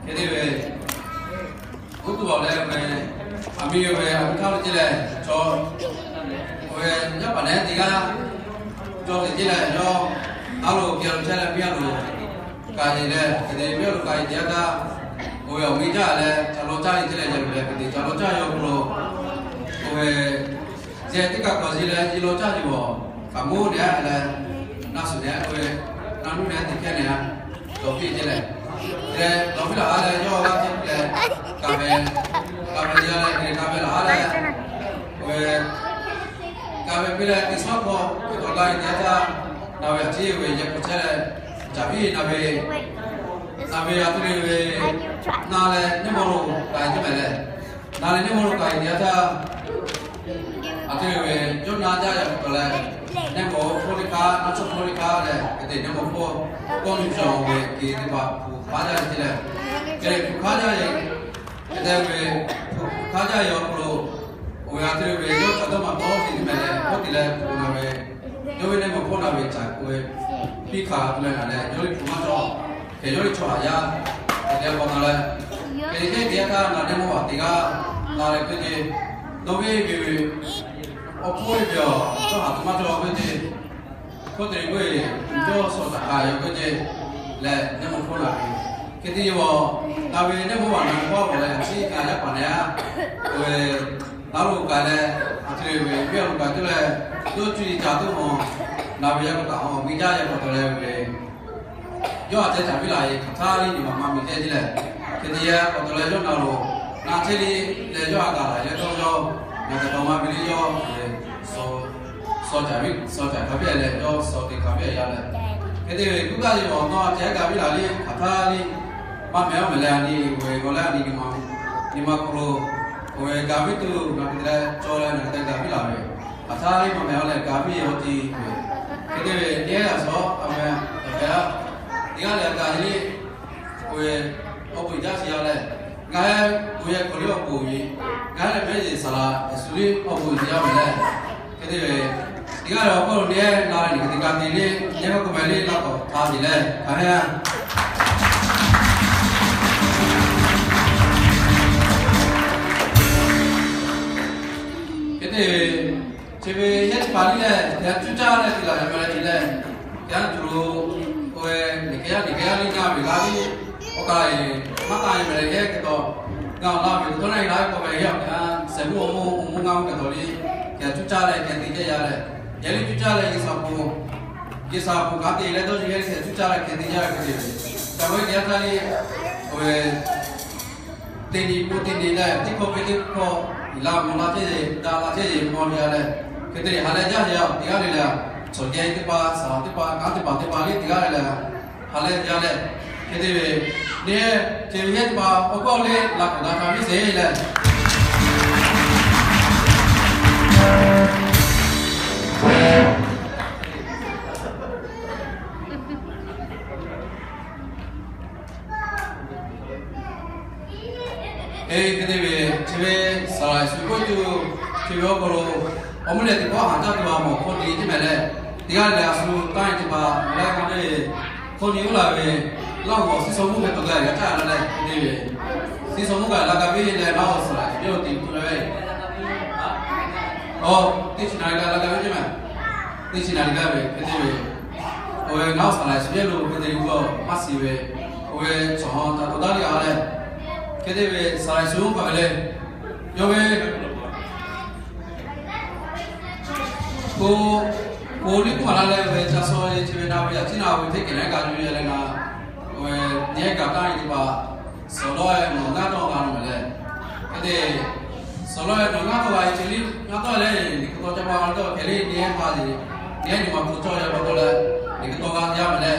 Hk'e te ve, oˇ tuˬ awˬ leh ve, aˬ miˇ ve awˬ hk'aˇ ve ce leh, chaw, oˇ ve yaˇ paˍ nehˬ teˇ g'aˇ, chaw teꞈ ce leh yawˇ, a loˍ kehˬ lo chehˇ leh miˇ a loˍ kaꞈ yeˬ leh, hk'e te miˇ a loˍ kaꞈ yeˬ teˇ yanˇ htaˇ, oˇ ve awˬ miˇ jaˇ leh ca law caˇ ve ce leh, yaꞈ nyi leh hk'e te ca law caˇ yaw k'o lo, oˇ ve yehˬ teˇ kaꞈ k'awꞈ yeˬ leh yeˬ law caˇ ve awˬ kaꞈ moˉ nehˬ leh, naˆ suhˍ nehˬ oˇ ve naˆ nuˇ nehˬ teˇ hkehˇ nehˬ dawˬ piˇ ce leh, leh dawˬ piˇ laˬ a leh yawˇ g'aˇ hteˇ leh, kaꞈ ve, kaꞈ ve yaˇ leh hk'e kaꞈ ve laˬ a leh, oˇ ve kaꞈ ve piˇ leh teˇ shawˉ hk'aw hk'e k'awꞈ la ve teˇ yanˇ htaˇ, na ve a ciˉ ve yehˬ k'awꞈ chehˇ leh, caˍ piˇ na ve, na ve a tuˇ le ve, na leh nehˇ maw lo kaꞈ yeˬ teˇ mehˍ leh, na leh nehˇ maw lo kaꞈ yeˬ teˇ yanˇ htaˇ, a tuˇ le ve yawˇ na jaˇ yaꞈ k'aw leh, nehˇ maw hpawˇ teˇ hpaˍ, naˆ tsuhˇ hpawˇ teˇ hpaˍ leh, hk'e te nehˇ maw hpawˇ kawˇ nu cawˬ ve hk'e teˇ hpaˍ hpu hk'aˇ jaˇ ve ce leh, ce leh hpu hk'aˇ jaˇ ve, hk'e te ve, hpu hk'aˇ jaˇ ve awˬ hk'aw lo, oˇ ve a tuˇ le ve yawˇ ca dawˇ maˍ tawˇ ve teˇ mehˍ leh, hkawˇ te leh hpu na ve, yawˇ ve nehˇ maw hpawˇ na ve caˍ k'oˆ ve, piˇ hkanˍ tuˬ leh na leh yawˇ ve hpu maˇ cawˬ, hk'e yawˇ ve chaw haˍ yaˇ, hk'e te k'awꞈ na leh, hk'e te teˇ yanˇ htaˇ na nehˇ maw teˇ g'aˇ na leh hk'e te, dawˇ ve ve ve, awˬ hpawˇ ve ve awˬ chaw haˍ tuˬ maˇ cawˬ hk'e te, hkawˇ te ve k'oˆ ve, yawˇ suh taˍ k'ai ve k'oˆ ce leh nehˇ maw hpawˇ na ve, hk'e te awˬ na ve nehˇ maw a na ve hpawˇ k'awꞈ leh a ciˉ kaꞈ yaˇ paˍ nehˬ a, oˇ ve naˆ lo kaꞈ leh, a tuˇ le ve miˇ a lo kaꞈ tuˇ leh, yawˇ cuˇ yiˍ ca tuˇ mawˬ, na ve yaˇ k'o kaꞈ awˬ miˇ jaˇ yaˇ k'awꞈ tawˍ leh ve, yawˇ a ceh caˍ piˇ laˬ ve hk'aˬ htaˇ le nyi ma maˇ miˬ ceh ce leh, hk'e te yaˇ k'awꞈ tawˍ leh yawˇ na lo, na chehˇ le leh yawˇ a gaˬ laˬ leh dawˇ yawˇ, na kaꞈ tawˍ maˇ piˇ le yawˇ, suh caˍ piˇ, suh caˍ hkanˍ piˇ leh yawˇ suh te hkanˍ piˇ yaˇ leh, hk'e te ve kuˇ kaˇ le awˬ nawˇ a ceh gaˬ piˇ laˬ le hk'aˬ htaˇ le, maˇ mehˍ aˇ mehˍ leh a nyi oˇ ve g'aw leh a nyi nyi ma, nyi ma hk'aw lo, oˇ ve gaˬ piˇ tuˬ na hk'e te leh cawˬ leh na hk'e te gaˬ piˇ laˬ ve, hk'aˬ htaˇ le maˇ mehˍ aˇ leh gaˬ piˇ yaw ti ve, hk'e te ve teˇ g'aˇ yaꞈ shawˉ a meh, yaꞈ hk'aˇ, teˇ g'aˇ lehˬ a gaˬ le, oˇ ve awˬ bon jaˇ shiˍ yaˇ leh, ngaˬ hui oˇ yehˬ hk'aw le awˬ bon ve, ngaˬ hui lehˬ mehˉ yeˬ saˍ laꞈ Yeˍsuˆ le awˬ bon ve yaˇ mehˍ leh, hk'e te ve, teˇ g'aˇ lehˬ awˬ hk'aw lo nehˬ la leh nehˬ hk'e te gaˬ te le, nehˬ hk'a k'oˆ mehˍ le laˇ k'awꞈ htaꞈ te leh hk'aˬ hk'e Hk'e te ve, chi ve yehˇ teˇ hpaˍ liˇ lehˬ, yaꞈ cuˇ caˇ leh te laˬ yaꞈ mehˍ leh te leh, yaꞈ cuˇ lo, oˇ ve, liꞈ hk'e yaˇ liꞈ hk'e yaˇ liˇ ngaˇ ve laˇ liˇ, awˬ kaˍ lehˬ maˇ taˇ yaꞈ mehˍ leh yehˇ hk'e taw, ngaˬ awˬ laˇ ve tawˇ na e laˇ ve k'awꞈ ve yaˇ awˬ hk'e, sehˍ muˇ awˬ moˇ awˬ moˇ ngaˇ ve hk'e taw liˇ, yaꞈ cuˇ caˇ leh hk'e te jaˇ yaˇ leh, yaꞈ liˇ cuˇ caˇ leh G'uiˬ sha hpu, G'uiˬ sha hpu hk'aˬ te leh dawˇ yeˬ hk'e cuˇ caˇ leh hk'e te jaˇ ve hk'e te ve, ca ve yaˇ htaˇ liˇ, oˇ ve teˇ nyi k'o teˇ nyi leh teˇ hkawˇ hk'e teˇ hkawˇ, iˍ la mvuh la chehˇ ve, daꞈ la chehˇ ve mawˬ ve yaˇ leh, hk'e te ha leh jaˇ ve yaˇ teˇ g'aˇ le leh, chaw geh teˇ hpaˍ, saˍ teˇ hpaˍ, kanˉ teˇ hpaˍ teˇ hpaˍ le teˇ g'aˇ le leh, ha leh jaˇ leh, hk'e te ve, nehˬ, chi ve yehˇ teˇ hpaˍ awˬ hkawˇ le laꞈ k'awꞈ daꞈ hk'a viˉ sheˍ leh Hk'e te ve, chi ve saˍ laꞈ Yeˍsuˆ k'oˆ tuˬ, chi ve awˬ hk'aw lo awˬ mvuhˇ lehˬ teˇ pawˆ haˍ caˇ tuˬ a mawˬ hk'aw te teˇ mehˍ leh, teˇ g'aˇ lehˬ a shu tanˇ e teˇ hpaˍ leh hk'a le, hkawˇ nyi uˉ laˬ ve, Laˇ huˍ awˬ siˉ saw mvuhˇ hk'e tawˬ gaˇ yaꞈ caˇ la leh, hk'e te ve, siˉ saw mvuhˇ kaꞈ la ka piˇ leh Laˇ huˍ saˍ laꞈ Yeˍsuˆ yawˇ te tuˬ ve, a, teˇ chi na le gaˇ la ka piˇ ce ma, teˇ chi na le gaˇ ve hk'e te ve, oˇ ve Laˇ huˍ saˍ laꞈ Yeˍsuˆ yawˇ lo hk'e te ve g'aˇ maˇ shiˍ ve, oˇ ve chaw ha ca tawˍ daˇ le a leh, hk'e te ve saˍ laꞈ Yeˍsuˆ k'awꞈ ve le, yawˇ ve Ko, ko liˇ kuˇ maˍ la leh ve ca shaw e chi ve na ve yaꞈ ciˉ na ve teˇ kehˬ leh kaꞈ yuˬ e leh na, ve nehˉ kaꞈ taˇ ve teˇ hpaˍ, suhˍ lawˇ e nawˬ ngaˇ tawˆ g'a nawˬ leh, hk'e te, suhˍ lawˇ e nawˬ ngaˇ tawˆ g'a e chi liˇ ngaˇ tawˆ leh, liꞈ hk'e taw ca pa g'a tawˆ hk'e le nehˉ hk'a le, nehˉ nyi ma hpu cawˇ yaˇ pa taw leh, liꞈ hk'e taw g'a yaˇ ve leh,